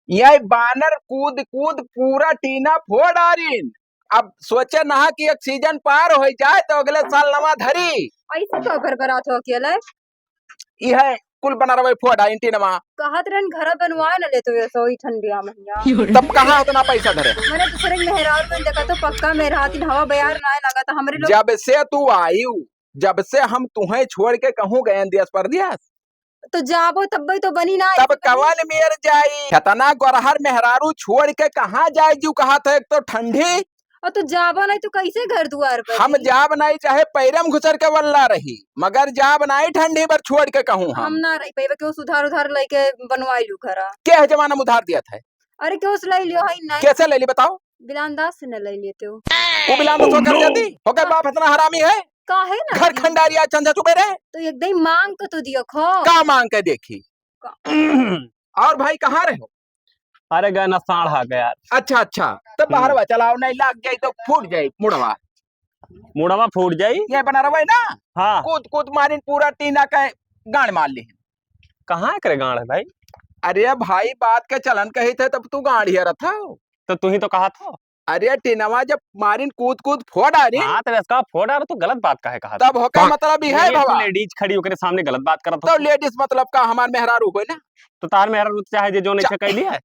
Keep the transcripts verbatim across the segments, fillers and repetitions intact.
ये बानर कूद कूद पूरा टीना फोड़ डारिन। अब सोचे ना कि एक सीजन पार होइ जाए तो अगले साल नवा धरी। ऐसे तो घर बरात हो अकेले। इहे कुल बना रहे फोड़ डारिन टीनवा। कहत रहन घर बनवाए न लेते हुए सोई ठंडिया महिया। तब कहाँ उतना पैसा धरे? मने दूसरे के मेहरारू में देखा तो पक्का मेहरारू हवा बयार ना लगा तो हमरे लोग जब से तू आयु, जब से हम तुहे छोड़ के कहूँ गए देश परदेश, तो जाबो तब्बे तो बनी ना। तब कवन मेर जाई? इतना गोरहर मेहरारू छोड़ के कहाँ जाए जू कहत है, एक तो ठंडी। और तो जाबो नहीं तो कैसे घर दुआर पर हम रही? जाब नहीं, चाहे पैरम घुसर के वल्ला रही, मगर जाब नहीं ठंडी पर छोड़ के कहूँ हम। हम ना रही पैबे, केहू से उधार उधार लेके बनवाई लू घरा। के है जमाना में उधार दिया था? अरे केहू से ले लियो है नहीं। कैसे ले ली बताओ? बिलान दास से न ले लेते हो। वो बिलान दास होकर देती? होकर बाप इतना हरामी है? का है ना घर कि खंडारिया चंदा चुबे रहे? तो एकदम मांग के तो दियो खो। का मांग के देखी? का? और भाई कहाँ रहे हो? अरे गए ना साढ़ आ गया। अच्छा, अच्छा। तब हम्म। बाहर हुआ चलाओ, नहीं लाग जाई तो फूट जाई मुड़वा। मुड़वा फूट जाई? ये बना रहा है ना? हाँ। कूद कूद मारिन पूरा टीना का गांड मार ली। कहाँ करे गांड है भाई? अरे भाई, बात के चलन कही थे तब तू गांड ही रहा था। तो तू ही तो कहा था। अरे टीनवा जब मारिन कूद कूद फोड़ डारिन। हाँ, तो इसका फोड़ डारो, तू गलत बात काहे कहा था? तब होकर मतलब ही है एक बाबा। लेडीज खड़ी होकर सामने गलत बात करत हो तो तू। लेडीज मतलब का हमार मेहरारू होए ना? तो तार मेहरारू चाहे जे जो नहीं चा- से कह लिया है।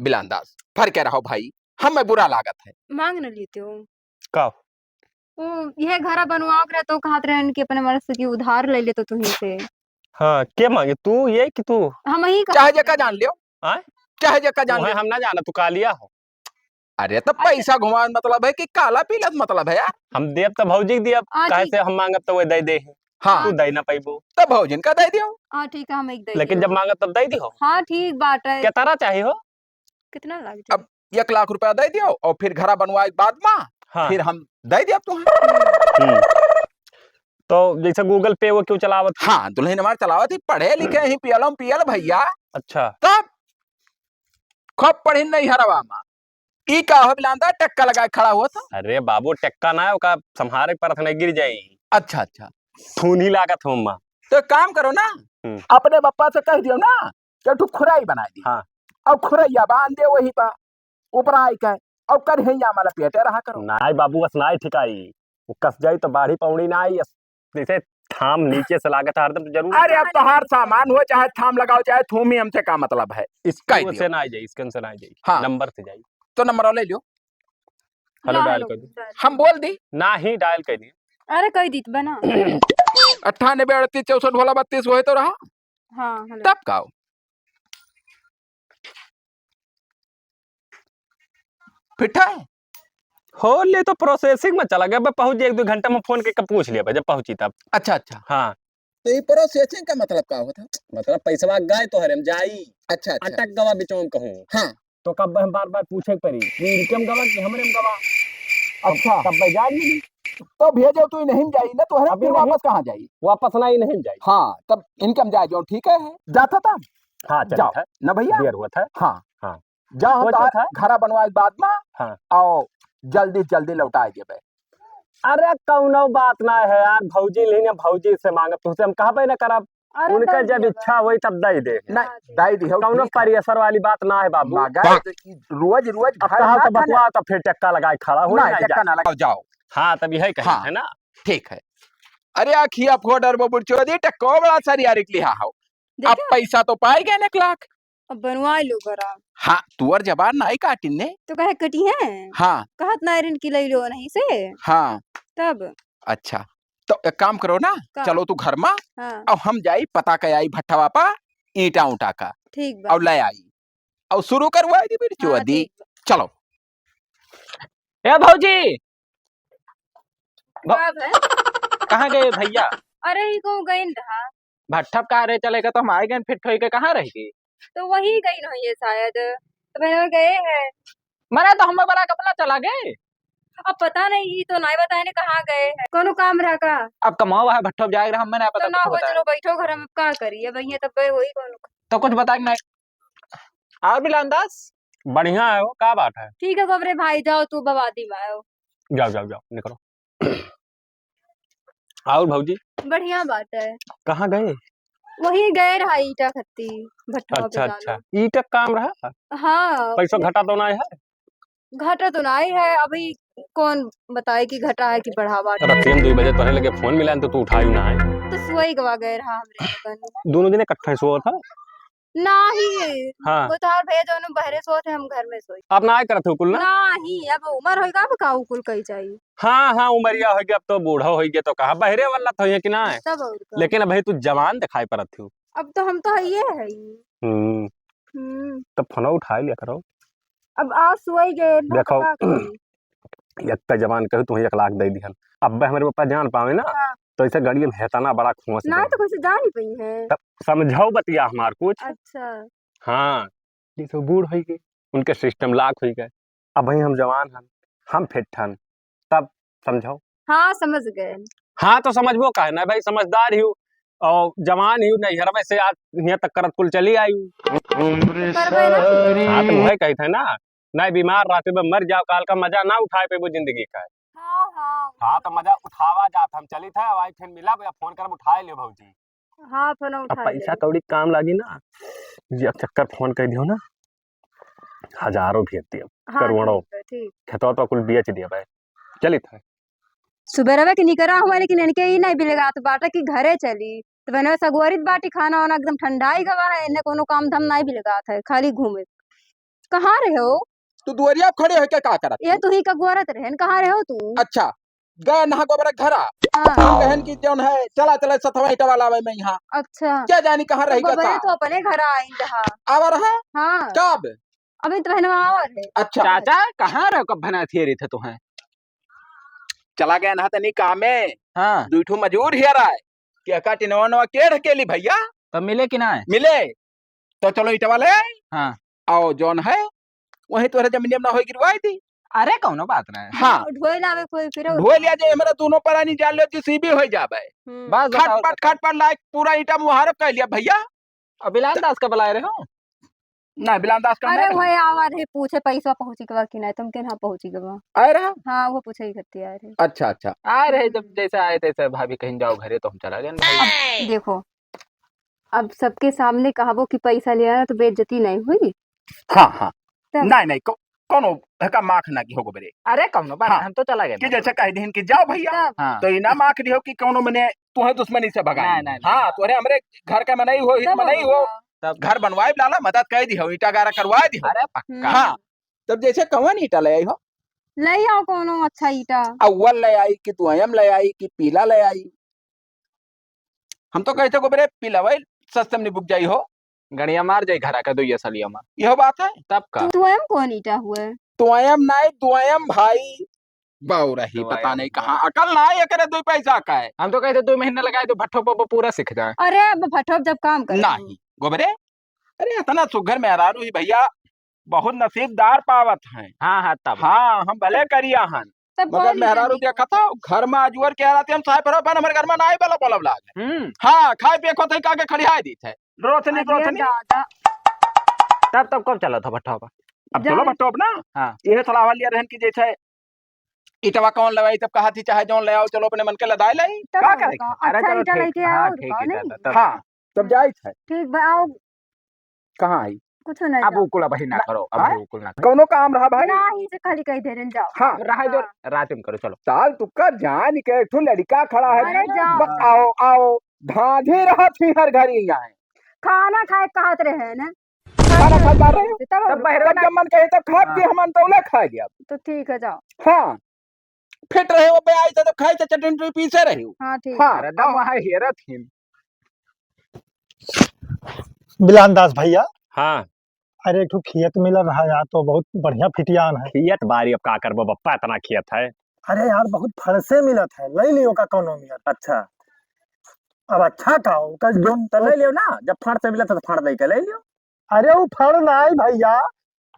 बिलान दास, फर के रहो भाई, हमें बुरा लागत है। मांग न लेते हो। का? वो यह घरा बनवाओ के रहते हो, कहत रहन कि अपने मर्द से कि उधार ले लेते तुहीं से। हाँ, के मांगे? तू ये कि तू? हम ही का चाहे जेका जान लियो। हाँ? चाहे जेका जान तू है, लियो। हम ना जाना, तू कालिया हो। अरे तो अच्छा। पैसा घुमावे मतलब है कि काला पीला मतलब है यार? हम देब तो भौजी के दियब, हाँ, काहे ठीक। से हम मांगब तो वो दे दे। हाँ। तू दे ना पैबो। तो भौजिन का दे दियो। हाँ, ठीक है, हम एक दे लेकिन दियो। जब मांगब तब दे दियो। हाँ, ठीक बात है। कितना चाहिए हो? कितना लाग जाए? अब एक लाख रुपया दे दियो और फिर घरा बनवाए के बाद मा हाँ। फिर हम दे दियो तुहें। हम्म। तो जैसे Google Pay वो क्यों चलावत? हाँ, दुल्हन हमार चलावत ही, पढ़े लिखे ही, पियलम पियल भैया। अच्छा। तब खूब पढ़ी नहीं हरवा मा। ई का हो बिलांदा, टक्का लगा के खड़ा हुआ था? अरे बाबू, टक्का ना है, ओका संभारे के परत नहीं, गिर जाई। अच्छा, अच्छा। खून ही लागत हो अम्मा। तो काम करो ना, हम्म। अपने बप्पा से कह दियो ना कि एक ठो खुराई बनाई दी। हाँ। और खुरैया बांध दे वही पा, ऊपर आई के, और कर है या माला पेटे रहा करो। नाई बाबू, अस नाई ठिकाई, वो कस जाई तो बाढ़ी पौड़ी ना आई, अस जैसे थाम नीचे से लागत है हरदम, तो जरूर अरे, अब तो हर सामान हो, चाहे थाम लगाओ, चाहे थूमी, हमसे का मतलब है? इसके कह से दियो। ना आई जाई, इसके से ना आई जाई, हाँ। नंबर से जाई। तो नंबर ले लियो। हेलो, ला, डायल हेलो, कर दो। डायल। हम बोल दी। ना ही डायल कर दी। अरे, कह दी तो बना। अट्ठानबे अड़तीस चौसठ भोला बत्तीस, वही तो रहा। हाँ, हेलो। तब का हो? फिट है? हो ले तो प्रोसेसिंग में चला गया, बस पहुंच जाए, एक दो घंटा में फोन करके पूछ लिया भाई, जब पहुंची तब। अच्छा, अच्छा। हाँ। तो ये प्रोसेसिंग का मतलब का होता? मतलब पैसवा गए तो हरे हम जाई। अच्छा, अच्छा। अटक गवा बिचौन कहूँ। हाँ। तो कब हम बार बार पूछे के पड़ी कि इनके में गवा कि हमरे में गवा? अच्छा। तब भाई जान मिली। तो भेजो तू नहीं जाई ना, तो हरे अभी फिर नहीं। वापस कहाँ जाई? वापस ना ही नहीं जाई। हाँ, तब इनके में जाए जो ठीक है, जाता था। हाँ, चला जाओ। था। ना भैया? देर हुआ था। हाँ। हाँ। जा हम वो तो तोहार था। घरा बनवाए के बाद मा हाँ। आओ, जल्दी जल्दी लौटाए देबे। अरे कौनो बात ना है यार, भौजी लेने भौजी से मांगब, तुमसे हम कहबे ना करब। अरे उनका दे जब दिया इच्छा बा। होई तब दे दे। नहीं, दे दियो, कौनो ठीक है। परेसर वाली बात ना है बाबू। मगर रोज रोज अब घर कहा ना तो था ना। बतवा तो फिर टक्का लगाए खड़ा हो नहीं, नहीं टक्का जाए। ना लगाओ, जाओ। हाँ, तब यही कही हाँ। है ना? ठीक है। अरे अखिया फोड़र बबुर चोदी, टक्को बड़ा सरिया निकली हा हो। अब देखा? पैसा तो पाए गए एक लाख। अब बनवा लो घरा। हाँ, तुअर जबान नाई काटिन ने। तो कहे कटी है? हाँ। कहत ना रिन की लई लो नहीं से। हाँ। तब? अच्छा, तो एक काम करो ना, का? चलो तू घर मा हाँ। और हम जाई पता के आई भट्ठवा पा ईंटा उटा का। ठीक बा। और ले आई। और शुरू करवाई दी मेरी हाँ, चोदी। ठीक बा। चलो। ए भौजी, भ-, का भए? कहाँ गए भैया? अरे, ई कहूँ गइन रहा। भट्ठप कहाँ रहे चले के, तो हम आए गए फिट होई के, कहाँ रह गए? तो वही गइन होइए शायद, तो बहनवा गए हैं। मने तो हमें बला के अपना चला गए। अब पता नहीं, ई तो नहीं बताए ने कहाँ गए हैं, कोनो काम रहा का? अब कमाओ वहाँ भट्ठप जाए रहा, हमें नहीं पता तो ना कुछ हो, बताए। चलो बैठो घर में, का करी, अब ये तब वही कोनो। तो कुछ बताए नहीं। और भी अंदाज? बढ़िया है हो, का बात है? ठीक है, बाप रे भाई, जाओ तू, बवादी में आयो। जाओ, जाओ, जाओ, निकलो। और भौजी? बढ़िया बात है। कहाँ गए? वही गए रहा ईटा खत्ती, भट्ठवा पे अच्छा, डालो। अच्छा। ईटा काम रहा? हाँ। पैसा घटा तो नाहीं है? घटा तो नाहीं है, अभी कौन बताए कि घटा है कि बढ़ावा है। रात में दुइ बजे तोहरे लगे फोन मिला तो तू उठायू नाहीं। तो सोई गवा गए रहा हमरे लोगन। दोनों जने इकट्ठे सोवत है? नाहीं, हाँ। वो तोहार भैया दोनों बहरे सोवत है, हम घर में सोई। अब नाहीं करत हो कुल ना? नाहीं, अब उमर होइगा, अब का उ कुल कही जाई? हाँ, हाँ, उमरिया होइगा, अब तो बूढ़ा होइगा, तो कहा बहरे वाला तो है कि ना? तब और का। लेकिन अब भाई तू जवान दिखाई पड़त हो। अब तो हम तो हइये है। हम्म। हम्म। तब फोन उठा लिया करो। अब आज सोई गए ना, देखो, तो का करी? एक तो जवान कहू, तुम्हें एक लाख दे दिहन। अब हमरे पप्पा जान पावे ना, हाँ। तो ऐसे गाड़ी में हेतना बड़ा खोस ना, दे। तो कैसे जान ही पई है? तब समझाओ बतिया हमार कुछ। अच्छा। हाँ, जैसे बूढ़ होई गई, उनके सिस्टम लाख होई गए। अब भाई हम जवान हन, हम फिट हन, तब समझाओ। हाँ, समझ गए। हाँ, तो समझबो काहे ना भाई, समझदार ही हो और जवान ही हो, नैहर में से आज यहाँ तक करत कुल चली आई हो। तो करबे ना। हाँ, तो वही कही थे ना, नहीं बीमार रहते बे मर जाओ, काल का मजा ना उठाए पेबो जिंदगी का। हाँ, हाँ। हाँ, तो मजा उठावा जात हम चली थे, भाई फिर मिला भैया, फोन कर उठाए लियो भौजी। हाँ, फोन अब उठा पैसा ले। कौड़ी काम लागी ना, ये चक्कर फोन कर दियो ना, हजारों भेज दियो, हाँ, करोड़ों। ठीक है, ठीक। खेतवा तो कुल बेच दिया भाई, चली थे। सुबेरवे के निकरा हुआ, लेकिन इनके ई नहीं बिलगात बाटा कि घरे चली। तो बहनवा सगोरित बाटी, खाना वाना एकदम ठंडाई गवा है, इन्हें कोनो काम धाम नहीं बिलगात है, खाली घूमे। कहाँ रहे हो? तू दुआरिया खड़े होके का करत ये हो? तू ही का गोरत रहे न, कहाँ रहे हो तू? अच्छा, गए नहा गोबर घरा। हाँ। हम कहन कि जौन है, चला, चला, सथवा ईटा वाला आवे मैं यहाँ। अच्छा। क्या जानी कहाँ रही तो गया गोबरे था? तो अपने घर आइन रहा। आवा रहा? हाँ। कब? अभी तो बहनवा आवा रहे। अच्छा। चाचा, कहाँ रहो? कब भना थिए रही थे तुम्हें? चला गया ना तनी कामे। हाँ। दुई ठो मजूर हियर आए। के का टिनवा नवा के ढकेली भैया? तब मिले कि ना? मिले। तो चलो ईटवा ले। हाँ। आओ जौन है, वहीं तोहरे जमीनिया में ना होई गिरवाई दी। अरे कौनो बात ना है। हाँ। ढोए लावे कोई फिर। ढोए लिया जे हमरा दोनों परानी जान लो, जेसीबी होई जाबे। हम्म। बस बताओ, खटपट, बताओ। खटपट लायक पूरा ईटा मुहारब कर लिया भैया। अब बिलान दास का बुलाए रहे हो? ना, बिलान दास का अरे नहीं। वही आवा रहे पूछे पैसा पहुँची के बा कि नहीं, तुम के ना पहुँची के बा। आए रहा? हाँ, वो पूछे ही करती आए रहे। अच्छा, अच्छा। आए रहे, जब जैसे आए तैसे भाभी कहीं जाओ घरे तो हम चला गए भाई। अब देखो, अब सबके सामने कहबो कि पैसा ले आना तो बेइज्जती नहीं हुई? हाँ, हाँ। तब? नहीं, नहीं, को-, कोनो हका माख ना की हो गोबरे। अरे, कौनो बात हाँ। नहीं, हम तो चला गए कि ना। जैसे कह दिहन कि जाओ भैया, तब? हाँ। तो इना माख दिहो कि कौनो मने तुहे दुश्मनी से भगाई। नहीं, नहीं, नहीं। हाँ, तोहरे हमरे घर का मनई हो, हित तब मनई हो हो। गया। तब घर बनवाए लाला, मदद कर दिहो, ईटा गारा करवा दिहो। अरे, पक्का। हम्म। हाँ, तब जैसे कौन ईटा ले आई हो? ले आओ कोनो अच्छा ईटा। अव्वल ले आई कि दुआयम ले आई कि पीला ले आई? हम तो कहते गोबरे पीला वही सस्ते में निबुक जाई हो। गणिया मार जाई घरा का दुइया सलिया में। यह बात है। तब का? दुआयम कौन ईटा हुए? दुआयम नाई, दुआयम भाई। बाऊ रही, पता दुआयम नहीं कहाँ। भाई। अकल ना है एकरे दुई पैसा का है। हम तो कहते दो महीना लगाए तो भट्ठो पर पूरा सीख जाए। अरे, अब भट्ठो जब काम करे। नहीं, गोबरे। अरे, इतना सुघर मेहरारू ही भैया। बहुत नसीबदार पावत हैं। हाँ, हाँ, तब। हाँ, हम भले करिया हन, तब मगर बोल ही मेहरारू देनी। देखा था, घर में आजुअर के रात हम साय पर अपन हमरे घर में नाई वाला बोलब लाग। हम्म। हाँ, खाए पिए को तई का के खड़ियाए दी थे। रोशनी, अरे रोशनी। दादा। तब, तब कब चला था भट्ठा पर? अब चलो जाए। भट्ठो अब ना। हाँ। यह सलाह लिया रहन कि जैसे ईटवा कौन लगाई, तब कहा थी चाहे जौन ले आओ, चलो अपने मन के लदाए लाई। तब का और करें? का? अरे अच्छा चलो ईटा ठीक, लेके हाँ, आओ, ठीक बताओ है, नहीं? तब, तब। हाँ। तब जाइत है। ठीक बा, आओ। कहाँ आई? कुछ नहीं अब जाओ। उकुल अबही ना ना, करो, अबही हाँ? उकुल ना करो। कौनो काम रहा भाई? ना, ही से खाली कही दे रहे हैं, जाओ। हाँ। रहा दो, हाँ। रात में करो, चलो। साल तुक्का जान के एक ठो लड़का खड़ा है। अरे जाओ। बस आओ, आओ। धांधे रहा थी हर घड़ी यहाँ। खाना खाए कहत रहे हैं ना। खाना खाए जा रहे हो? तब तब बहरे तब ना जब मन कहे तब खा के हाँ। हम अंतौला खा गया। तो ठीक है, जाओ। हाँ। फिट रहे हो बे, आई थे तो खाई थे, चटनी उटनी पीसे रहे हो। हाँ, ठीक। हाँ। अरे दम वहाँ हेरत हिन। बिलान दास भैया। हाँ। अरे, एक ठो खेत मिलल रहा यार, तो बहुत बढ़िया फिटियान है। खेत बारी अब का करबो बप्पा, इतना खेत है। अरे यार, बहुत फड़ से मिलत है, ले लियो का कौनो मिलत। अच्छा। अब अच्छा का हो, ओकर जोन तो ले लियो ना, जब फड़ से मिलत है तो फड़ दे के ले लियो। अरे, वो फड़ नाई भैया,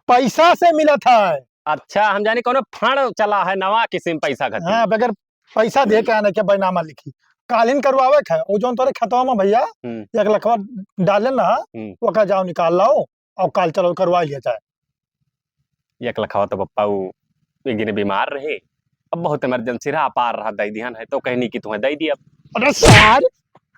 पैसा से मिलत है। अच्छा, हम जानी कौनो फंड चला है, नवा किस्म पैसा खातिर। हाँ, बगैर पैसा दे के आने के बैनामा लिखी। कालीन करवावे के है, वो जौन तोरे खेतवा में भैया, हम्म। एक लखवा डाले ना, हम्म। ओका जाओ निकाल लाओ, और काल चलो करवा लिया जाए। एक लखवा तो पप्पा वो एक दिन बीमार रहे, अब बहुत इमरजेंसी रहा, अपार रहा, दे दिहन है, तो कहनी कि तुम्हें दे दिया। अरे सार,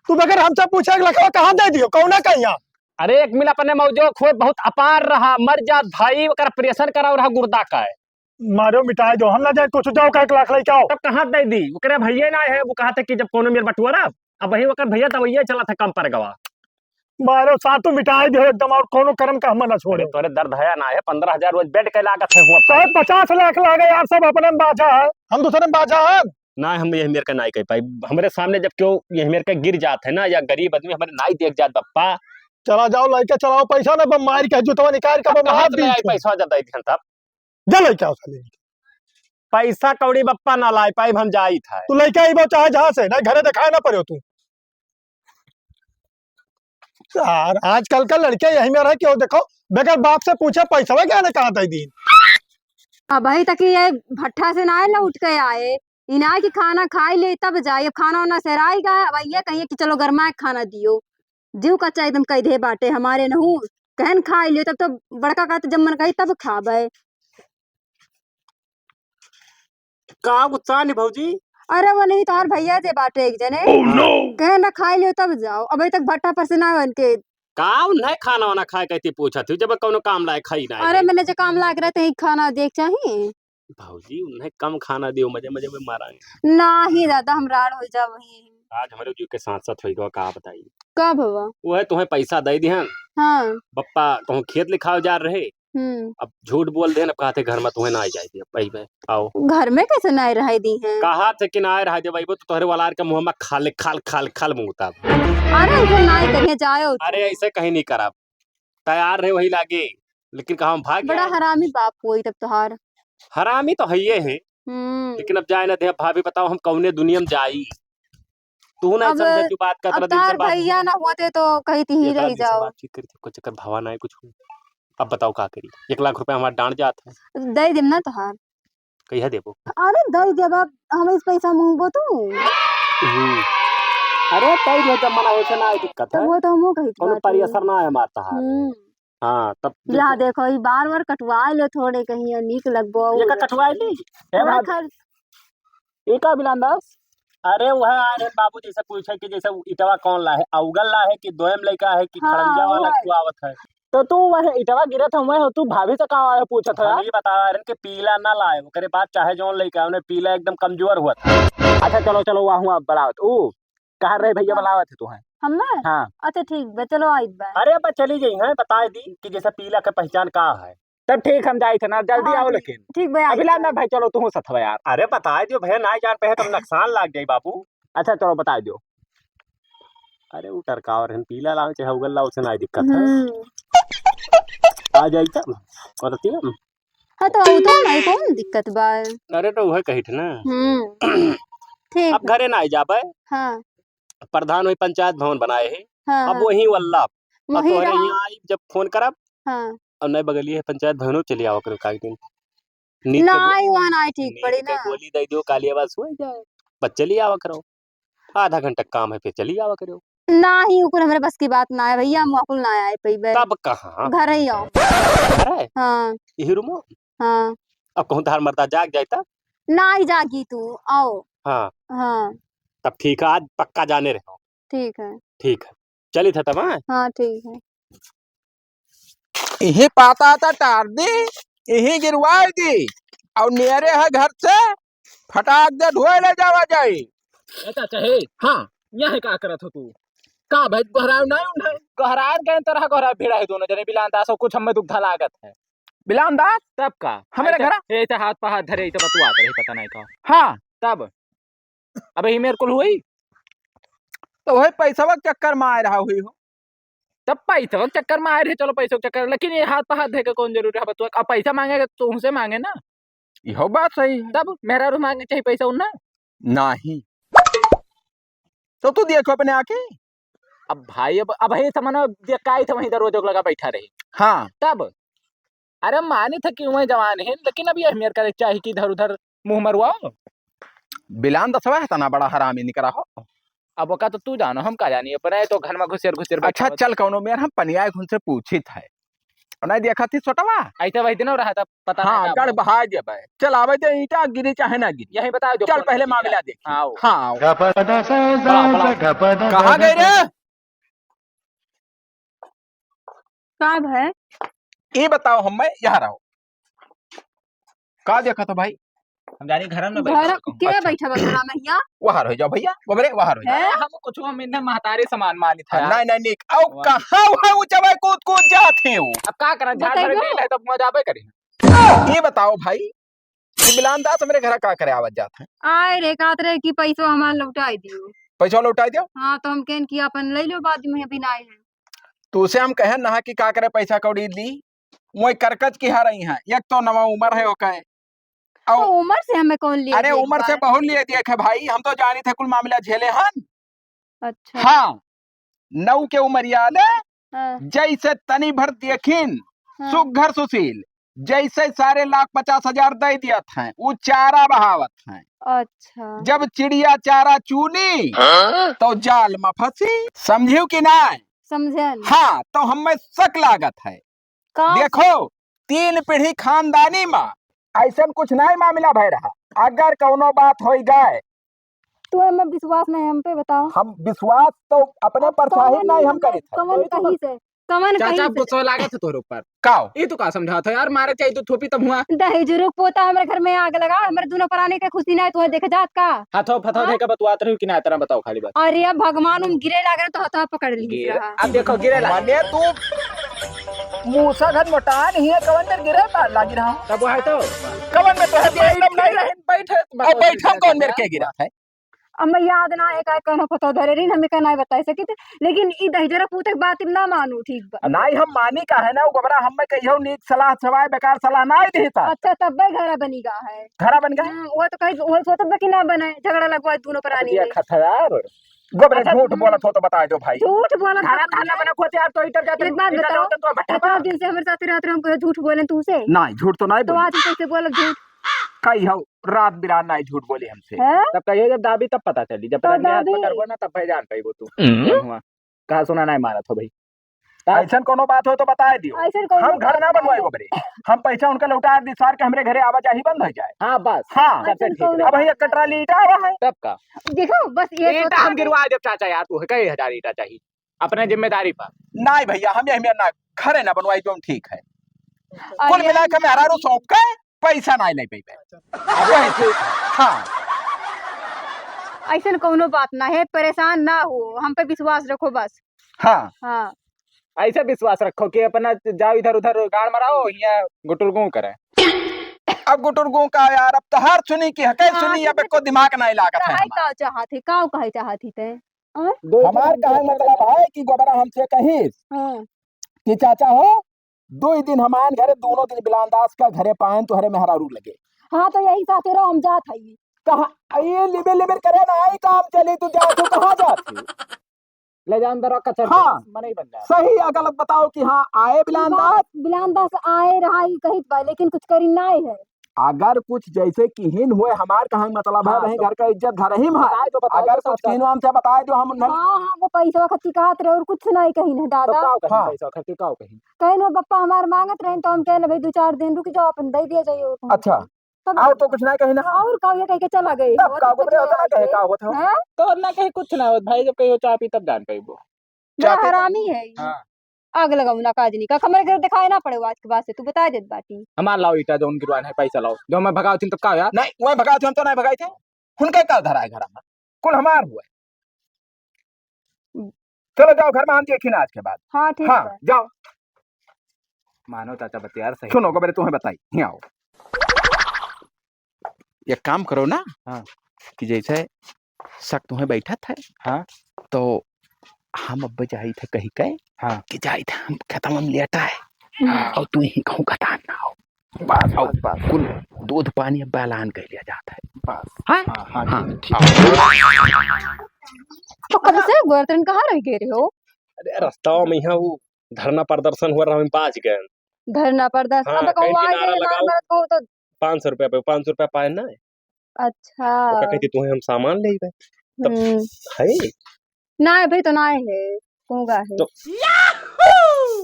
तू बगैर हमसे पूछे एक लखवा कहाँ दे दियो, कौना कहिया? अरे एक मिल अपने मौजो खोए बहुत अपार रहा, मर जात भाई, ओकर ऑपरेशन कराओ रहा गुर्दा का है। मारो मिटाए दो, हम ना जाए, कुछ जाओ का एक लाख लेके आओ। तब कहाँ दे दी? ओकरे भैया ना है, वो कहा थे कि जब कोनो मेर बटुआरा, अब वही ओकर भैया दवाइया चला था कम पर गवा। मारो सातों मिटाए दो एकदम, और कोनो कर्म का हम ना छोड़े। अरे तोरे दर्द है ना है, पन्द्रह हजार रोज बेड के लागत है हुआ। चाहे पचास लाख लागे यार, सब अपने में बाझा है, हम दूसरे में बाझा है। ना हम यही मेर के नाई कह पाई, हमरे सामने जब क्यों यही मेर के गिर जात है ना, या गरीब आदमी हमरे नाई देख जात बप्पा। चला जाओ लइके चलाओ, पैसा ना बम मार के जुतवा निकाल के अब बम कहाँ हाथ से ले आई दीजिए। पैसा जब दे दिहन तब? जा लइके आओ साले। पैसा कौड़ी बप्पा ना लाए पाइब, हम जाई था। तू लइके आइबो चाहे जहाँ से, ना घरे देखाए ना पड़ो तू। यार, आजकल का लड़के यही मेर है, क्यों देखो, बगैर बाप से पूछे पैसा क्या ने कहाँ दे दी? अबही तक ये भट्ठा से ना लौट के आए, इना कि खाना खाई ले तब जाए। अब खाना वाना सेराई गा है, अब ये कहिए कि चलो गरमा के खाना दियो। जीव कच्चा एकदम कह दे बाटे हमारे नहू, कहन खाई ले तब तो बड़का कहते जब मन कही तब खाबे। का गुस्सा नहीं भौजी? अरे वो नहीं, तोहर भैया जे बाटे एक जने। Oh no! कहे ना खाई लियो तब जाओ, अबे तक भट्टा पर से ना बन के। का उन्हें खाना वाना खाए कहती पूछत हूँ, जब कौनो काम लायक खाई ना अरे है। मैंने जो काम लायक रहते ही खाना देख चाहिए। भौजी उन्हें कम खाना दियो, मजे मजे में मारांगे। ना ही दादा, हम राड़ हो जाओ वही। आज हमारे जीव के साथ साथ होई गवा, का बताई। का भवा? वो है तुम्हें पैसा दे दिहन। हाँ। बप्पा तुम खेत लिखाओ जा रहे। हम्म। अब झूठ बोल देन, अब कहते घर में तुम्हें ना आई जाए दे, अब भाई मैं आओ। घर में कैसे ना रह दी हैं? कहा थे कि ना रह दे भाई, वो तो तोहरे वाला के मुंह में खाल खाल खाल खाल मुंगता। अरे ऐसे ना करिए जाओ। अरे ऐसे कहीं नहीं करब, तैयार रहे वही लागे, लेकिन कहा हम भाग बड़ा गए। हरामी बाप होई तब तोहार। हरामी तो है ये है, हम्म। लेकिन अब जाए ना दे। अब भाभी बताओ हम कौने दुनिया में जाई? तू ना अब समझे जो बात करत अब रह दिन से तार बात भैया ना होते तो कही थी ही ये रह दादी से जाओ। बातचीत करी थी, कुछ चक्कर भवा ना है कुछ। अब बताओ का करी, एक लाख रुपया हमारा डांड जात है। दे देम ना तोहार। कहिया देबो? अरे दे देब, अब हम इस पैसा मांगबो तू। हम्म। अरे दे दे, जब मना होइसे ना है दिक्कत तब है। वो तो हमहू कहित कोनो बात परी है। असर ना है मारता है। हम्म। हाँ, तब या देखो। देखो, ई बार बार कटवाए लो थोड़े कहीं नीक लगबो। ये का कटवाए ली? ए थोड़ा भाभी, खर- ई का बिलान दास? अरे वह आए रहे बाबूजी से पूछे कि जैसे उ इटवा कौन ला है, अउगल ला है कि दोयम लइका है कि हाँ, खड़ंजा वाला वह। क्यों आवत है? तो तू वह इटवा गिरत है, वह तू भाभी से का आए पूछत है हम यार? ये बता रहे कि पीला ना लाए, ओकरे बाद चाहे जौन लइका, उन्हें पीला एकदम कमजोर हुआ था। अच्छा चलो चलो, वह हुआ बुलावत। ऊ कहाँ रहे भैया, हाँ। बुलावत है तू है? हमें? हाँ। अच्छा ठीक बा, चलो आइत बा। अरे अब चली गई हैं, बताए दी कि जैसे पीला के पहचान का है। तब ठीक, हम जाइत है ना, जल्दी हाँ, आओ ठीक, लेकिन। ठीक बा, आइत अभी ला बा। ना भाई, चलो तू सथवा यार। अरे बताए दियो भैया, ना जान पे है तब नुकसान लाग जाई बाबू। अच्छा चलो बताए दियो। अरे उ टरकावर हन, पीला लाओ चाहे उगल लाओ, उसे ना दिक्कत है। हम्म। आ जाई तब, करती हम। हाँ, तो आऊ तो भाई, कौन दिक्कत बा? अरे, तो उहे कहित ना। हम्म। ठीक अब बा। घरे ना आई जाबे। हाँ। प्रधान वही पंचायत भवन बनाए है। हाँ, अब हाँ। वही वल्ला। अब वही तोहरे रहा। यहाँ आई, जब फोन करब, हाँ। अब नए बगलिए है पंचायत भवनो, चली आवा करो काई दिन। नींद के गो-, नाई, वहाँ नाई ठीक नींद पड़ी के ना। गोली दे दियो, काली आवाज हो जाए। बस चली आवा करो। आधा घंटा काम है, फिर चली आवा करो। नाही, उकुल हमरे बस की बात ना है भैया, हम अकुल ना आए पइबे। तब कहाँ? घर ही आओ। घर है? हाँ। यही रूमो? हाँ। अब कहूँ तहार मर्दा जाग जाए तब? नाही जागी तू, आओ। हाँ। हाँ। तब ठीक है, आज पक्का जाने रहो। ठीक है। ठीक है। चलित है तब, हाँ? हाँ, ठीक है। इही पाता ता टार दी, इही गिरवाए दी, और नियरे है घर से फटाक दे धोए ले जावा जाई। ए चाचा, हे। हाँ। यहाँ का करत हो तू? का भाई, गोहराव ना उन्हें? गोहराव के तरह गोहराव भिड़ा है दोनों जने, बिलान दास, और कुछ हमें दुख लागत है। बिलान दास? तब का? हमरे ऐसे, घरा? ऐसे हाथ पर हाथ धरे, ऐसे बतुआत रही, पता नहीं का। हाँ। तब? अबे ही मेरे कुल हुई? तो वही पैसवा के चक्कर में आए रहा हुई हो। तब पैसवा के चक्कर में आए रहे, चलो पैसवा के चक्कर, लेकिन ये हाथ पर हाथ धरे के कौन जरूरी है बतुआ? अब पैसा मांगेगा तो तुमसे मांगे ना। इहो बात सही है। तब मेहरारू मांगे चाहे पैसा उन्ना? नहीं। तो तू देखो अपने आके। अब भाई, अब, अब हे समझ में देख का आई था, वहीं दरवाजे को लगा बैठा रही। हाँ। तब? अरे मानी था कि वह जवान है, लेकिन अब ये मेरे का चाही कि इधर उधर मुंह मरवाओ। बिलान दसवा है तना बड़ा हरामी निकरा हो। अब ओका तो तू जानो, हम का जानी, अपने तो घर में घुसेर घुसेर बैठा अच्छा, होता। चल कौनो मेर हम पनिया घुन से पूछित है। नहीं देखा थी छोटवा? ऐसे वही दिन रहा था, पता हाँ, नहीं का गड़ हुआ। बहा देबे। चल, आवे दे, ईंटा गिरी चाहे ना गिरी। यही बता दो, चल, कौन पहले गिरी मामला है? देखी। हाँ, वो। हाँ, आओ। बड़ा, बड़ा। कहाँ गए रे? का भाई? ये बताओ, हम मैं यहाँ रहो। का देखा था भाई? हम जानी घर में घर बैठा के रहूं। अच्छा। बैठा बा घरा में हिया? वहाँ रह जाओ भैया, गोबरे, वहाँ रह जाओ। हैं? अरे, हम कुछ, हम इन्हें महतारी समान मानित है। हाँ, नहीं, नहीं, नहीं। आओ, वाह। कहाँ है वो जवाई कूद कूद जात है वो? अब का करा, झाड़ बताइए। भर गइल है, तब मजा आबे करी। ये बताओ भाई, ये बिलान दास हमरे घर का करे आवत जात है? आए रे, कहत रहे कि पैसो हमार लौटाई दियो। पैसो लौटाई दियो? हाँ, तो हम कहन कि अपन ले लो, बाद में अभी ना आए हैं। तो उसे हम कहे ना कि का करे पैसा कौड़ी ली, वही करकच की हार आई हैं। एक तो नवा उम्र है ओके, तो और उम्र से हमें कौन लिए अरे, देख उम्र से बा? बहुत लिए देख है भाई, हम तो जानी थे कुल मामला झेले हन। अच्छा। हाँ, नौ के उमरिया ले हाँ। जैसे तनी भर देखिन, हाँ। सुघर सुशील, जैसे सारे लाख पचास हजार दे दियत हैं, उ चारा बहावत हैं। अच्छा। जब चिड़िया चारा चूनी, हाँ? तो जाल में फंसी। समझियो कि नाय? समझन। हाँ, तो हमें शक लागत है। का? देखो, तीन पीढ़ी खानदानी में ऐसन कुछ नाय मामला भय रहा। अगर कौनो बात होई गए, तो हमें विश्वास नहीं, हम पे बताओ। हम विश्वास तो अपने अब परछाही कवन नहीं हम मतलब, करित है। कवन कही से, कवन चाचा, कही से? गुस्सा लागत है तोहरे ऊपर। काओ? ये तो का समझात है यार, मारे चाहिए तो थोपी तब हुआ। दहेजुरुक पोता हमरे घर में आग लगा, हमरे दोनों प्राणी के खुशी ना है, तुम्हें देखे जात का? हाथों फथो हाँ? धे के बतुआत रही कि ना, इतना बताओ खाली बात। अरे अब भगवान उन गिरे लागे तो हथवा पकड़ ली गिर, रहा। अब देखो गिरे लागे। माने तू मूसा घन मोटान ही है, कवन में गिरे बा-, लागी रहा। तब वो है तो। कवन में तो है, बैठ एकदम नहीं के, रहे। बैठ है, और बैठ हम कौन मेर के गिरा है? अब मैं याद ना है का कहना पता धरे रही, हमें का नहीं बताई सकी थे, लेकिन ई दहिजरा पूते के बात ना मानू, ठीक बा। नाई हम मानी का है ना, वो गोबरा हम में कहियो नीक सलाह सवाए, बेकार सलाह ना देता। अच्छा, तब भाई घरा बनी गा है। घरा बन गा? हम्म, वो तो कहीं, वो सोचत बा कि ना बने, झगड़ा लगवा दोनों प्राणी ये में। खतरा रे। गोबरे अच्छा, झूठ हम्म। बोलत हो तो बता दो भाई। झूठ बोलत घरा हो। थाना बना खोते यार, तो इधर जाते एक बात इधर बताओ, जाते तो भट्टा इतना पर। दिन से हमारे साथ रहत रहे, हम कहे झूठ बोले तू से? नहीं, झूठ तो नहीं तो बोले। आज कैसे बोलत झूठ? कई हो, रात बिरान नाई झूठ बोली हमसे। हैं? तब कहियो जब दाबी तब पता चली, जब तो प्रेम में हाथ दाबी। पकड़बो ना तब भाई जान पाइबो तू। हम्म। कौन हुआ? कहा सुना नाई मारत हो भाई। तब ऐसन कोनो बात हो तो बताए दियो। ऐसन कोनो हम घर बात ना ना बनवाए है। गोबरे। हम पैसा उनका लौटा दी सार के हमरे घरे आवाजाही बंद हो जाए। हाँ, बस। हाँ। तब से ऐसन ठीक कोनो रहे। अब भैया कटरा लीटा आवा है। तब का? देखो, बस ये ईंटा सोचो हम कि गिरवा देब चाचा यार, तू कई हजार ईंटा चाहिए अपने जिम्मेदारी पर। नाई भैया, हम यही में ना घरे ना बनवाई जो ठीक है। अरे कुल मिला के मेहरारू सौंप के पैसा नाई ले पइबे। अब वही से, हाँ। ऐसन कौनो बात ना है, परेशान ना हो, हम पे विश्वास रखो बस। हाँ। हाँ। ऐसे विश्वास रखो कि अपना जाओ इधर उधर गाड़ मराओ, यहाँ गुटुर गुं करे। अब गुटुर गुं का यार, अब तो हर सुनी कि हके हाँ, सुनी, अब तो एको दिमाग नाई लागत है कहे हमार। का चाहत है, का कहे चाहत ही ते? और? हमार कहे मतलब है कि गोबरा हमसे कहिस हाँ। कि चाचा हो, दो ही दिन हमान घरे, दोनों दिन बिलान दास का घरे पाएन तोहरे मेहरारू लगे। हाँ, तो यही साथे रहो, हम जात हई। कहाँ? ये लिबिर लिबिर करे ना आई काम चली, तू जात हो, कहाँ जात हो? ले जाओ अंदर, कचर हाँ। मनई बन जाए। सही या गलत बताओ कि हाँ, आए बिलान दास? बिलान दास आए रहा, ई कहित बा, लेकिन कुछ करी नाई है। अगर कुछ जैसे किहिन हुए, हमार कहे मतलब है, हाँ, वहीं तो घर का इज्जत घर ही में है। बताए दो, बताए अगर दो, कुछ सब किहिन हमसे बताए दो, हम उन्हें हाँ, हाँ, वो पैसा खर्ची कहत रहे और कुछ नहीं कहिन है, तो दादा। का कहिन, हाँ। पैसा खर्ची का कहिन? कहिन वो पप्पा हमार मांगत रहे, तो हम कहले, "भाई, दो चार दिन रुक जाओ, अपन दे दिया जाइए।" अच्छा। तब आओ तो कुछ नहीं कहिन ना। और का ये कह के चला गए। तब और का कुछ गोबरे होता ना कहे, का होता हो? हैं? तो ना कहे कुछ ना होत भाई, जब कहियो चाह पी तब जान पाइबो। बड़ा चाह पी तब? हरामी है ये। हाँ। आग लगाऊ ना काजनी का, हमारे घर दिखाए ना पड़े आज के बाद से, तू बता देत बाटी। हमार लाओ ईटा, जौन गिरवान है, पैसा लाओ, जो मैं भगाओ थी तब का यार? नहीं, वह भगाओ थी, हम तो नहीं भगाई थे। उनका का धरा है घर में? कुल हमार हुआ है। चलो जाओ घर में, हम देखी ना आज के बाद। हाँ, ठीक हाँ, बा। जाओ। मानो चाचा बतियार सही। सुनो, गोबरे तुम्हें बताई, यहाँ आओ। एक काम करो ना हाँ। कि जैसे शक तुम्हें बैठत है, हाँ। तो हम अब जाइत है कही के हाँ। कि जाइत है हम खेतवा में लेटा है हाँ। और तू ही कहूँ खतान ना हो। बस, और बस, बस। कुल दूध पानी अब ऐलान कर लिया जाता है। बस। हाँ? हाँ, हाँ, हाँ। ठीक, ठीक। तो कब से गोरतन कहाँ रह गए रहे हो? अरे, रास्ता में यहाँ वो धरना प्रदर्शन हुआ रहा, हम बाज गए। धरना प्रदर्शन, हाँ, अब कहूँ कहीं आए किनारा गए, मार लगाओ। मारत कहूँ तो पाँच सौ रुपया पे, पाँच सौ रुपया पाए ना। अच्छा। ओका कहती, "तोहे हम सामान लेबे।" तब हम्म। है? ना, अभी तो ना है, कहूँगा है। तो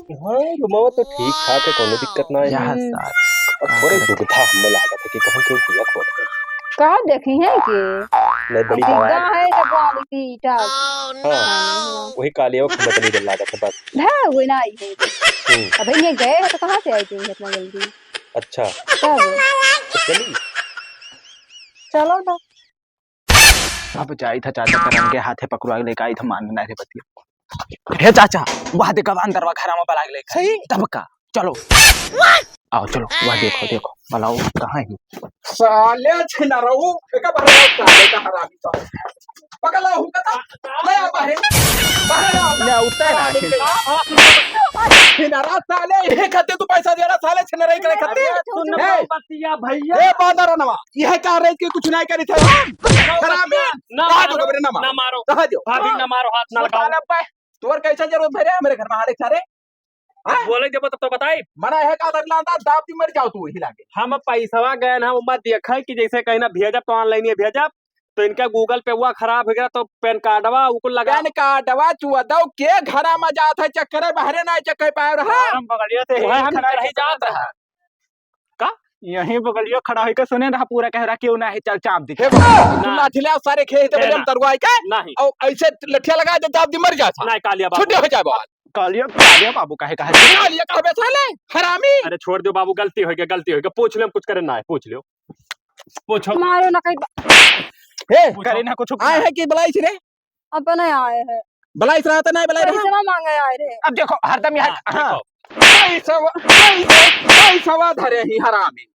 हाँ, रुमवा तो ठीक ठाक है, कौनो दिक्कत ना है। यह हम्म। साथ और थोड़े दुविधा हमें लागत है कि कहूँ क्यों दिया खोट कर। का देखी है कि नहीं, बड़ी अब दवाई। है तो गाड़ी की ईटा। हाँ, हाँ। वही काली वो बदली के लागत है बस। है, वो ना आई है। हम्म। अबे ये गए हैं तो कहाँ से आई थी इतना जल्दी? अच्छा। तब? तो चली? चलो ना। अब जाई था चाचा करन के हाथे पकड़वा के लेके आई था, मान ना रे बतिया। हे चाचा, वह देखा बा अंदरवा घरा में बलाग लेके। सही? तब का? चलो। आओ चलो, वह देखो, देखो, बलाओ कहाँ है? साले छिनरऊ, एका बहरा साले का हरामी तो। पकड़ ला, हुक्का था। ले आ बाहर। बाहर आ। ले आ, उठता है ना आखिर। छिनरा साले, ये खाते तू पैसा दे रहा, साले छिनरा ही करे खाते। अरे, सुन ए! बतिया भैया। ए, बांदर नवा, यह कह रहे कि कुछ नहीं करी थे। हरामी। ना कहा मारो, दो मेरे नमा? ना मारो। कहा दो? भाभी, ना मारो, हाथ ना लगाओ। साला बे, तोर कैसे जरूरत है रे मेरे घर में आने सारे? हाँ? बोले जब तब तो बताई। मना है का अगला अंदाज, दाब दी मर जाओ तू वही लागे। हम पैसवा गए ना, उमा देखा कि जैसे कहीं ना भेजब तो online ही भेजब, तो इनका Google पे हुआ खराब हो गया तो पैन कार्डवा उनको लगा। पैन कार्डवा चुअदव के घरा में जात है, चक्कर है, बाहरे ना चक्कर पाए रहा। हम बगलिया से वह हम खड़ा रह ही जात रहा। का? यहीं बगलिया खड़ा होके सुने रहा, पूरा कह रहा, "क्यों ना है, चल चाप दे।" हे बाबा, तू ना। लाठी ले आ, सारे खेत में ए ना। हम तरुआई के, नहीं। और ऐसे लठिया लगा दे, दाब दी मर जाए। नहीं, कालिया बाबू। छुट्टी हो जाए बाबा। कालिया, कालिया बाबू काहे कहा? कालिया कहबे साले, हरामी। अरे छोड़ दो बाबू, गलती हो गई, गलती हो गई। पूछ ले, हम कुछ करे ना है, पूछ लियो। पूछो। मारो ना कहीं बा- हे, पूछो। करे ना कुछ। आए हैं कि बलाई से रे? अपने आए हैं। बलाई से रहता नहीं, बलाई रहा। पैसवा मांगे आए रहे। अब देखो, हरदम यहाँ, हाँ, हाँ। देखो। पैसवा, पैसवा, पैसवा धरे ही हरामी।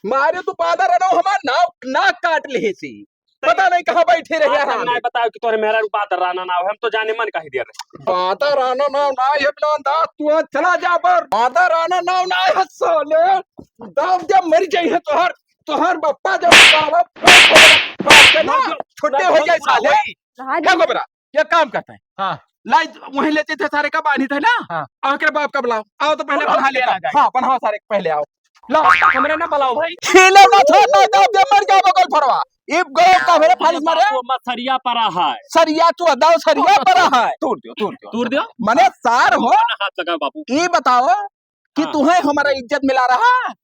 मारे तू बादर रहो, हमार नाव, नाक काट लिही सी। पता नहीं कहाँ बैठे रहे आज हम हरामी। नहीं बताओ कि तोरे मेहरारू बादर राना नाव है, हम तो जाने मन कही दे रहे। बादर राना नाव ना, ये बिलान दास, तू आज चला जा पर। बादर राना नाव ना है साले। दाब दे मर जाई है तोहर, तोहर बप्पा जब बाबा बाप के ना, छुट्टे हो जाए साले। हाँ, क्या जी। खबर है? ये काम करते हैं। हाँ। लाई, वहीं लेते थे सारे का बानी थे ना? हाँ। आखिर बाप का बुलाओ। आओ तो पहले और बन्हा लेता। हाँ, बन्हाओ सारे को पहले आओ। ला, हमरे ना बुलाओ भाई। खेले ना छोड़, ना जाओ, जब मर जाओ बगल फरवा। इब गए का मेरे फालिस मारे। बाबू, अम्मा सरिया परा है। सरिया तू अदाओ, सरिया परा है। तोड़ दियो, तोड़ दियो। तोड़ दियो? मने सार हो। ना हाथ लगाओ बाबू। ये बताओ कि हाँ। तुम्हें हमारा इज्जत मिला रहा?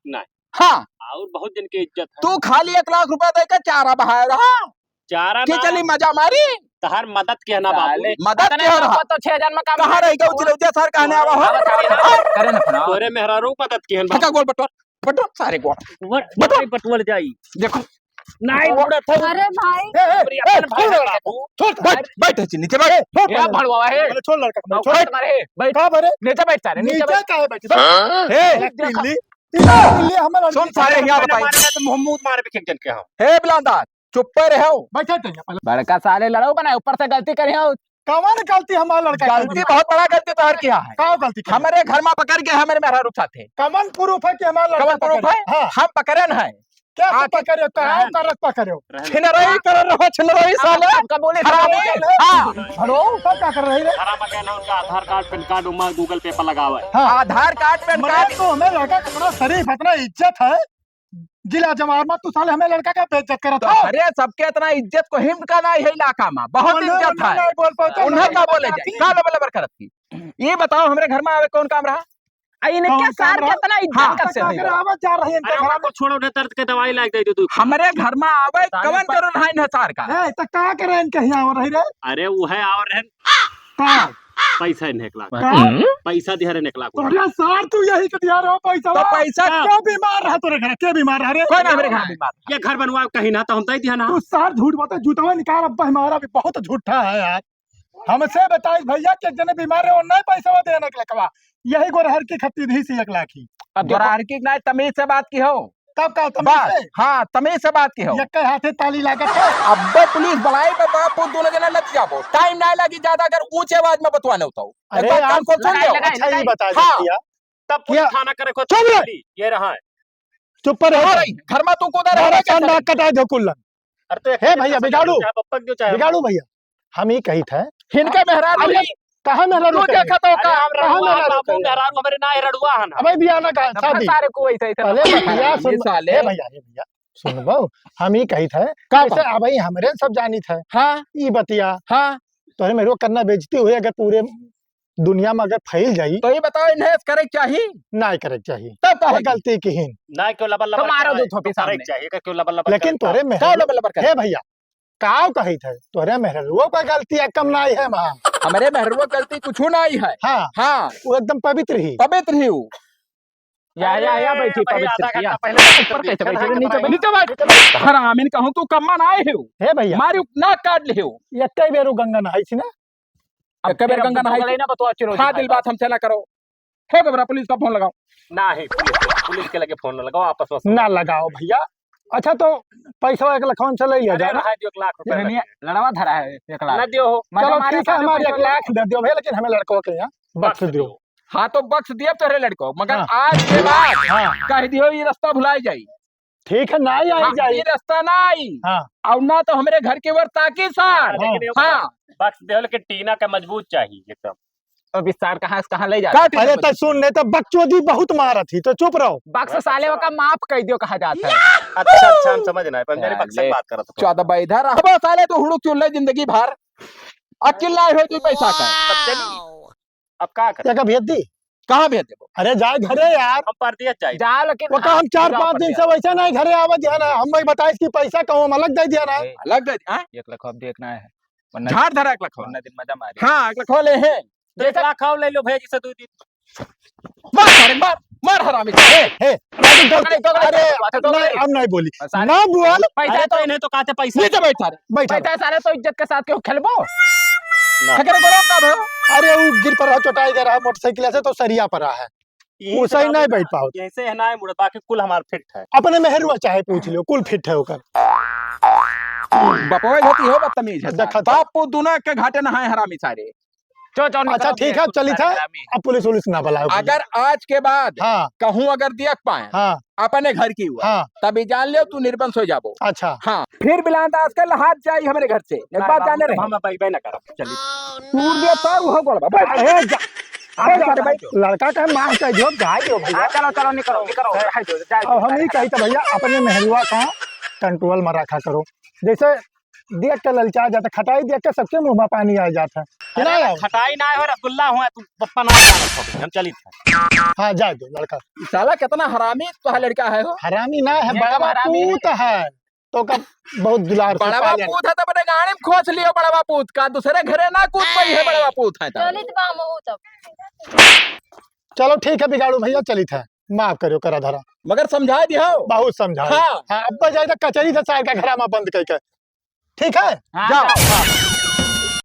नहीं। हाँ। और बहुत जन के इज्जत है। तू खाली एक लाख रुपया देके चारा बहाए रहा। चारा कि ना। चली मजा मारी। तहार मदद के ना बाबू। साले, मदद के ना। तो छह हजार में काम कहाँ रह गया? चिरौतिया सर कहने आवा हो? करे ना, करे ना। तोरे मेहरारू मदद के ना। हका गोल बटोर, बटोर सारे गोल। बटोर। बटोर जाई। देखो। नहीं, बटोर। अरे भाई। ए, ए, अरे ए, अपन भाई छोड़ लड़का बाबू। को। छोड़, बैठ, बैठ, नीचे बैठ। छोड़, ए, भड़वा है। अरे छोड़ लड़का को, छोड़। बैठ, मारे, बैठ। कहाँ पर है? नीचे बैठ सारे, नीचे नीचे बैठ। काहे बैठे? हाँ? ए, पिल्ली, पिल्ली, पिल्ली, हमारे सुन लड़की सारे, यहाँ बताइए। मारेगा तो मुँह, मुँह मार भी फेंक जन के हम। हे बिलांदार, चुप्पे रहो। बैठे तो यहाँ पहले। बड़का साले लड़ो बनाए, ऊपर से गलती करे हो। कवन गलती हमारा लड़का गलती करे? बहुत बड़ा गलती तोहर किया है। का गलती करे? हमारे घर में पकड़ के हमारे मेहरारू साथे। कवन proof है कि हमारा लड़का कवन proof पकड़े? है? हाँ। हम पकड़न है। क्या आप पकड़े हो? कहाँ उतारत पकड़े हो? छिनराई कर रहा, छिनराई साले। आपका बोले हरामी। हाँ। हेलो, सब क्या कर रहे हैं? हराम क्या ना, उनका आधार कार्ड, पैन कार्ड उमा Google Pay पर लगावा है। हाँ। आधार कार्ड, पैन मने कार्ड। तो हमें लड़का कितना शरीफ, इतना इज्जत है। जिला जवार में तू साले हमें लड़का का बेइज्जत करत तो हो। अरे, सबके इतना इज्जत को हिम का नहीं है इलाका में, बहुत मने इज्जत उन्हें है। नहीं बोल पाते, उन्हें नहीं का बोले बोल जाए, पाते। का लबर लबर करत थी? ये बताओ, हमरे घर में आवे कौन काम रहा? आ, इनके कौन सार काम रहा? कितना इज्जत हाँ। करते हैं। आवे जा रहे हैं अरे, इनके घर उनको में। छोड़ो, उन्हें दर्द के दवाई लाग दे दो तू। हमरे घर में आवे, साले कौन पर जरूर है इन्हें सार का? ए, तो का करे इनके यहाँ आवे रही रे? अरे, वो है आवे रहे। का? पैसा इन्हें एक लाख। का? पैसा दिया रे एक लाख। अरे सार, तू यही के दिया रहो पैसा। तो पैसा का? क्या बीमार रहा तोरे घर? क्या बीमार रहा रे? कौन है मेरे घर बीमार? ये घर बनवा कहीं ना तो हम तय दिया ना। तू सार झूठ बात है, जूतवा निकाल, अब हमारा भी बहुत झूठा है यार। हमसे बताइस भैया कि जने बीमार रहे, वो नहीं पैसा देने के लकवा। यही गोरहर की खत्ती दी सी एक लाख ही। अब देखो। गोरहर की नहीं, तमीज से बात की हो। तब का तमीज बस, से? हाँ, तमीज से बात की हो। यक्के हाथे ताली लागत है। अब्बे पुलिस बुलाई, मैं बाप पूत दोनों जना लग जाबो। टाइम ना लगी ज्यादा, अगर ऊंचे आवाज में बतवाने होता हो। अरे एक बात कान आप खोल सुन लगाए, लो। लगाए, अच्छा, ये लगाए। बता दे हाँ। भैया। तब पुलिस क्या? थाना करे को चुप रह। ये रहा है। चुप पर रहो। कहाँ रही? घर में तू कूदा रहे, मारा क्या सन करे? नाक कटा दो कुल्लन। अरे तो हे भैया, बिगाड़ू। चाहे बप्पक जो चाहे। बिगाड़ू भैया, हम ही कही थे। हिनके मेहरारू अरे, ही। कहाँ मेहरारू तू कही? देखा तो अरे का? हम कहाँ रड़ुआ, मेहरारू बाबू कही? मेहरारू हमारे ना है, रड़ुआ है ना। अबे बियाह ना कहा, तब शादी। सारे को वैसे, ऐसे पहले ना। भैया ये सुन, साले। हे भैया, हे भैया, सुन बो, हम ही कही थे। का जैसे बात? अबे हमरे सब जानी थे। हाँ। ई बतिया। हाँ। तोहरे मेहरारू करना बेइज्जती हुई अगर पूरे दुनिया में अगर फैल जाई तो ये बताओ, इन्हें करे के चाही? नाहीं करे के चाही। तब काहे कोई की? गलती किहिन। ना क्यों लबर लबर तो मारो करे? दो थोपी तो करे सामने। के चाही, का क्यों लबर लबर लेकिन करे? तोरे में का लबर लबर करे? हे भैया, काव कहित है, तोरे मेहररुआ का गलती है, कम नाहीं है वहाँ। हमरे मेहररुआ गलती कुछू नाहीं है। हाँ। हाँ। वो एकदम पवित्र ही। पवित्र ही वो। या, या, या, अरे, बैठी, पवित्र आधा घंटा या। पहले ऊपर कैसे बैठे? नीचे बैठ, नीचे बैठ। हरामिन कहूँ तू कम्मा ना आए हो। हे भैया। मारी नाक काट ले हो। ये कई बेर गंगा नहाई थी ना? अब एक बेर फिर गंगा अब नहाई तो गई ना, बतवा चिरो हाँ, दिखाई दिल बा। बात हमसे ना करो। हो गबरा, पुलिस का फोन लगाओ। नाहीं, पुलिस, पुलिस के लगे फोन न लगाओ, आपस में ना लगाओ भैया। अच्छा, तो पैसा एक लखवन से ले लिया अरे जाए ना। रहा है, जो एक लाख रुपया इन्हें लगे। लड़वा धरा है एक लाख। ना दियो हो। मजा चलो मारे ठीक है, सारे हमारे पैसा एक लाख दे दियो भैया, लेकिन हमें लड़कों के यहाँ बख्श बख्श दियो। दियो। हाँ, तो बख्श दिए तोहरे लड़को, मगर हाँ। आज के बाद हाँ। कह दियो, ये रास्ता भुलाई जाई। ठीक है, ना ही आई हाँ, जाई। ये रास्ता ना आई। हाँ। और ना तो हमरे घर के ऊपर ताकी सार। हाँ। लेकिन एगो हाँ। बख्श दियो, लेकिन टीना का मजबूत चाहिए एकदम। अब इस सार कहाँ से कहाँ ले जाता? काट अरे, दे तो सुन, नहीं तो बकचोदी बहुत मारत ही, तो चुप रहो। बख्श बस साले अच्छा। का माफ कर दियो कहा जाता है। अच्छा, अच्छा, हम समझ ना आए, पर मेरे हाँ, बख्श की ले। बात करत हो। चौदह बैठा रहबो साले, तो हुड़ुक चुल्ले जिंदगी भर। अकिल ना हो तू पैसा का। तब चली। अब का करे? क्या भेज दी? कहाँ भेज देबो? अरे जाए घरे यार। हम परदेस जाई। जाओ लेकिन वो का हम चार पूरा पाँच दिन से परदेस। वैसे नहीं घरे आवा दिया ना। हम भाई बताइस कि पैसा कहूँ हम अलग दे दिया ना। ए, अलग दे दिया, हाँ? एक लख अब देखना है। वरना झाड़ धरा एक लख। वरना दिन मजा मारी। हाँ, एक लख ले हैं। तो एक लाख आओ ले लो भैया जी से दो दिन। मार सारे, मार, मार हरामी। हे, हे, अरे, अरे, अरे, अब नहीं बोली। सारे ना बोल। पैसा अरे, तो इन्हें तो कहते पैसा। नीचे बैठ सारे। बैठ। पैसा सारे तो इज्जत के साथ क्यों खेलबो? ना। हकरे बोलो का भयो? अरे, वो गिर पर रहा, चोटाई गया रहा मोटरसाइकिल से, तो सरिया पर रहा है। यही वो सही तो नहीं बैठ पाओ। जैसे है ना, मुड़ बाकी कुल हमार फिट है। अपने मेहरुआ चाहे पूछ लियो, कुल फिट है ओकर। बपवा होती हो बदतमीज है देखा सारे। तो। बाप पूत दोनों के घाटे नहाए हरामी सारे। चलो, चलो, अच्छा, निकलो, ठीक है, अब चलित है। हरामी। अब पुलिस उलिस ना बुलाओ। अगर आज के बाद हाँ। कहूँ अगर दियक पाए हाँ। अपने घर की हुआ, हाँ। तभी जान ले तू निर्बंस हो जाबो। अच्छा। हाँ। फिर बिलान दास के लहात जाई हमरे घर से। एक ना, बात बाबू, जाने रहे। हम अब अइबे ना करब। चलिए। तू दिया तो वो गोलबा। बैठ। अरे, जा। अब बैठ, जा, बैठ, बैठ। लड़का का माफ कर दियो, जाए दियो भैया। हाँ, चलो, चलो, निकलो, निकलो। जाए दो, जाए दो, अब हम जाए ही दो। कही तो भैया, अपने मेहरुआ का कंट्रोल में रखा करो। जैसे देख के ललचा जाता, खटाई देख के सबके मुंह में पानी आ जाता है। कि अरे, ना यार? खटाई ना हो, रसगुल्ला हुआ, तू पप्पा ना जानत हो, हम चली थे। हाँ, जाए दो लड़का। साला कितना हरामी तो है लड़का है हो। हरामी ना है, ये बड़ा हरामी है। पूत है, तो का बहुत दुलार से बड़वा पाले। पूत है तो अपने गाड़ी में खोस लियो बड़वा पूत का, दूसरे घरे ना कूद पाई है बड़वा पूत है तो। चलित बा महू तब। चलो ठीक है बिगाड़ू भैया, चलित है, माफ करियो करा धरा। मगर समझा दियो। बहुत समझा। हाँ। हाँ, अब जाए तो कचहरी से सार का घरा में बंद करके। ठीक है? हाँ, जाओ। जाओ।